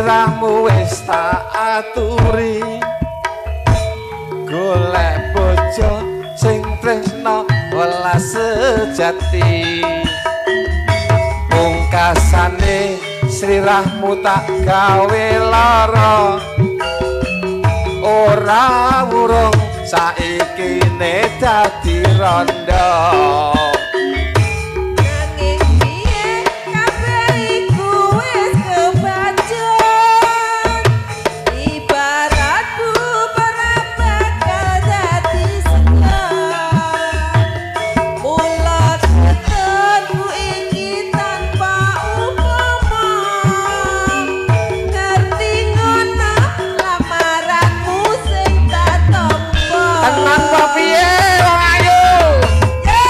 sliramu wis tak aturi. Golek bojo sing tresna welas sejati. Pungkasane slirahmu tak gawe lara. Ora wurung saiki ne dadi rondo. Nanging piye kabeh iku wis kebacut. Ibaratku ora bakal dadi sego. Mula ketenku iki tanpa upama. Ngerti ngono lamaranmu sing tak tampa. Tenan apa piye wong ayu? Yo!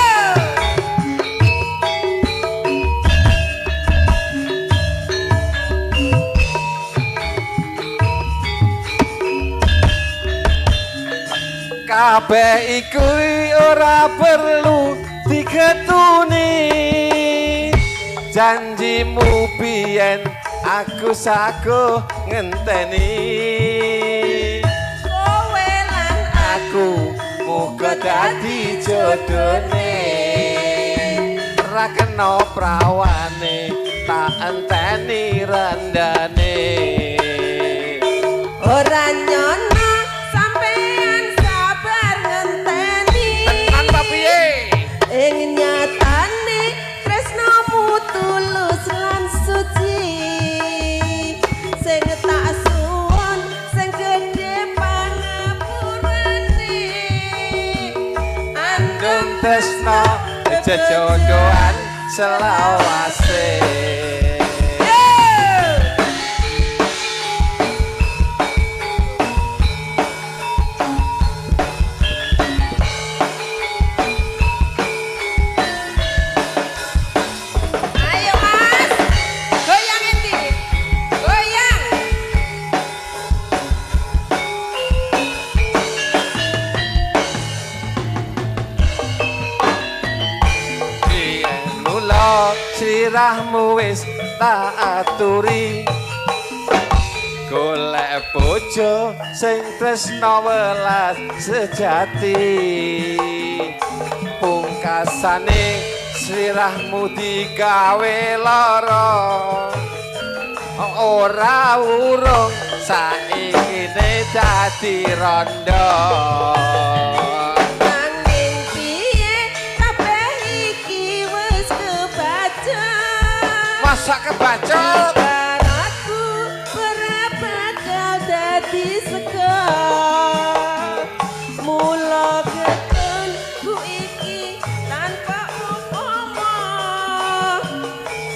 Kabeh iku ora perlu diketuni. Janjimu biyen aku sago ngenteni. Kowe lan Aku muga dadi jodone. Ra kena prawane tak enteni rendane. Ora nyono sampean sabar ngenteni. Tenan apa piye? Ing nyatane tresnamu tulus lan suci. Sing tak suwun sing gedhe pangapurane. Andung tresna jejodohan selawase. Ayo Mas, goyang endi? Goyang. Biyen mula slirahmu wis tak aturi. Golek bojo sing tresna welas sejati. Pungkasane slirahmu digawe lara. Ora wurung saiki ne dadi rondo. Nanging piye kabeh iki wis kebacut. Masa kebacut? Ibaratku ora bakal dadi sego. Mula ketenku iki tanpa upama.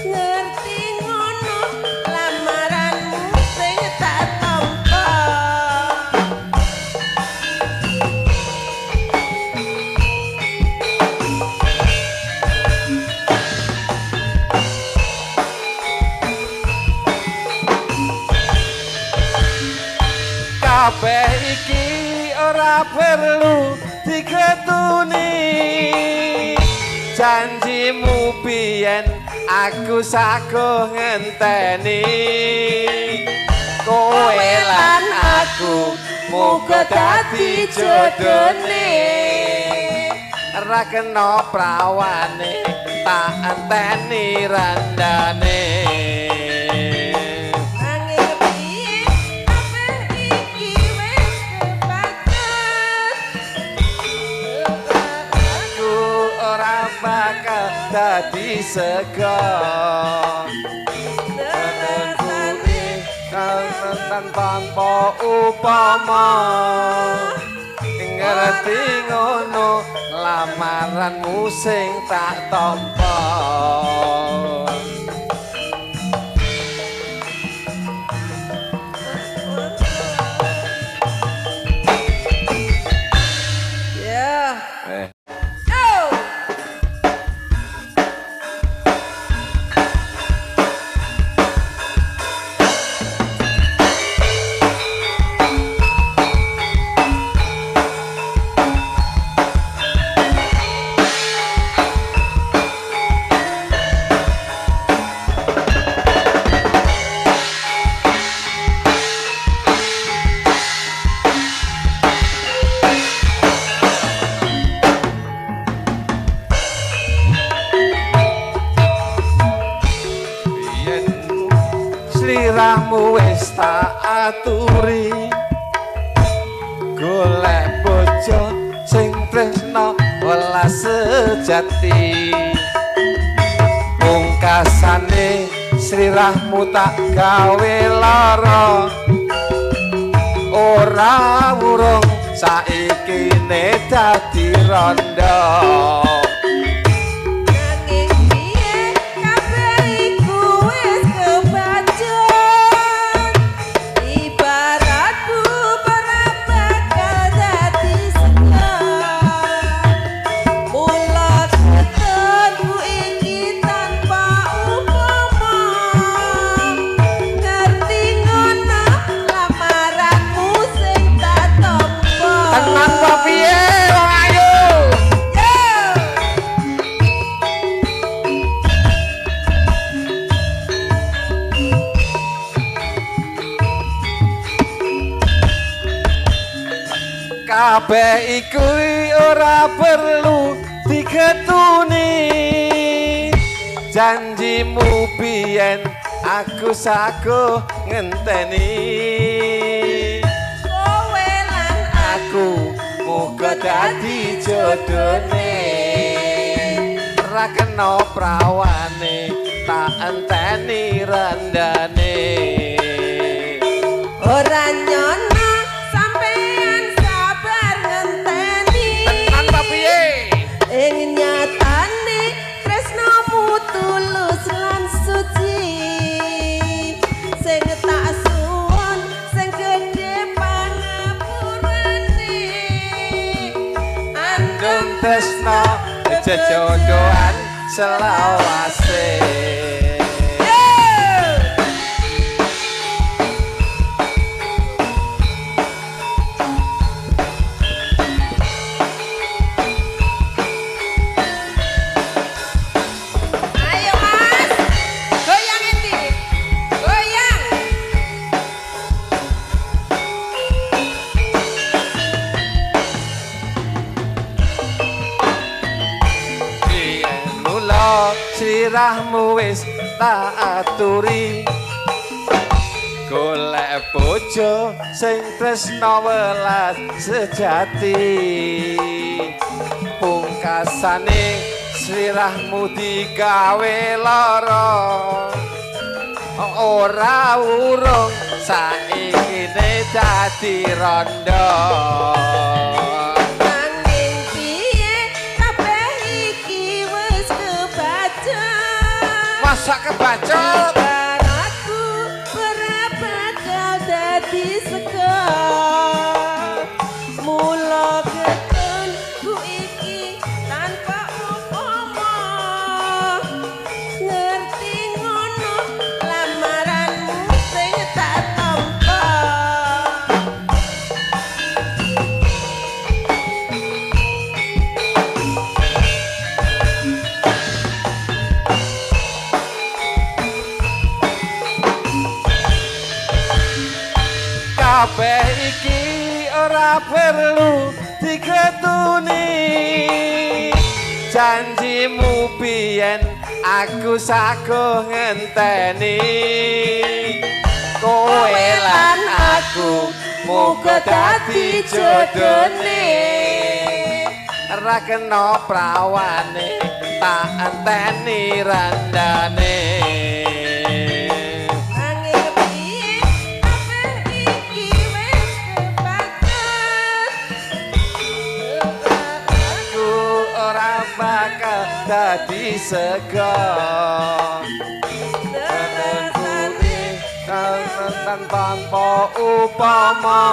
Ngerti ngono lamaranmu sing tak tampa. Kabeh iki ora perlu diketuni. Janjimu biyen aku sago ngenteni. Kowe lan aku muga dadi jodone. Ra kena prawane tak enteni randane. Nanging piye kabeh iki wis kebacut. Aku ora bakal dadi sego. Tanpa upama. Ngerti ngono lamaranmu sing tak tampa. Ya. Eh. Oh. Sliramu wis tak aturi, golek bojo sing tresna welas sejati. Pungkasane sliramu tak gawe lara, ora wurung saiki ne dadi rondo. Nanging piye kabeh iku wis kebacut, ibaratku ora bakal dadi sego. Mula ketenku iki tanpa upama, ngerti ngono lamaranmu sing tak tampa. Tenan apa piye wong ayu? Yo! Kabeh iku ora perlu digetuni, janjimu biyen aku sago ngenteni. Kowe lan Aku muga dadi jodone, ra kena prawane tak enteni rendane. Ora nyono sampean sabar ngenteni. Tenan ta piye? Ing nyatane tresnamu tulus lan suci, sing tak suwun sing gedhe pangapurane. Andung tresna jejodohan selawase. Ayo Mas, goyang endi? Goyang. Biyen mula sirahmu wis tak aturi, golek bojo sing tresna welas sejati. Pungkasane sirahmu digawe lara, ora urung saiki ne dadi rondo. Nanging piye kabeh iki wis kebacut. Masa kebacut? Ibaratku ora bakal dadi sego. Mula ketenku iki tanpa upama, ngerti ngono lamaranmu sing tak tampa. Kabeh iki ora perlu digetuni, janjimu biyen aku sago ngenteni. Kowe lan aku muga dadi jodone, ra kena prawane tak enteni randane. Nanging piye kabeh iki wis kebacut. Aku ora bakal dadi sego. Tanpa upama,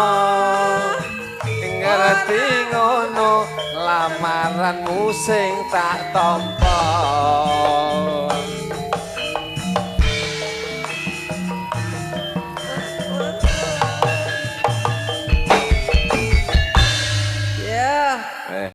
ngerti ngono lamaranmu sing tak tampa.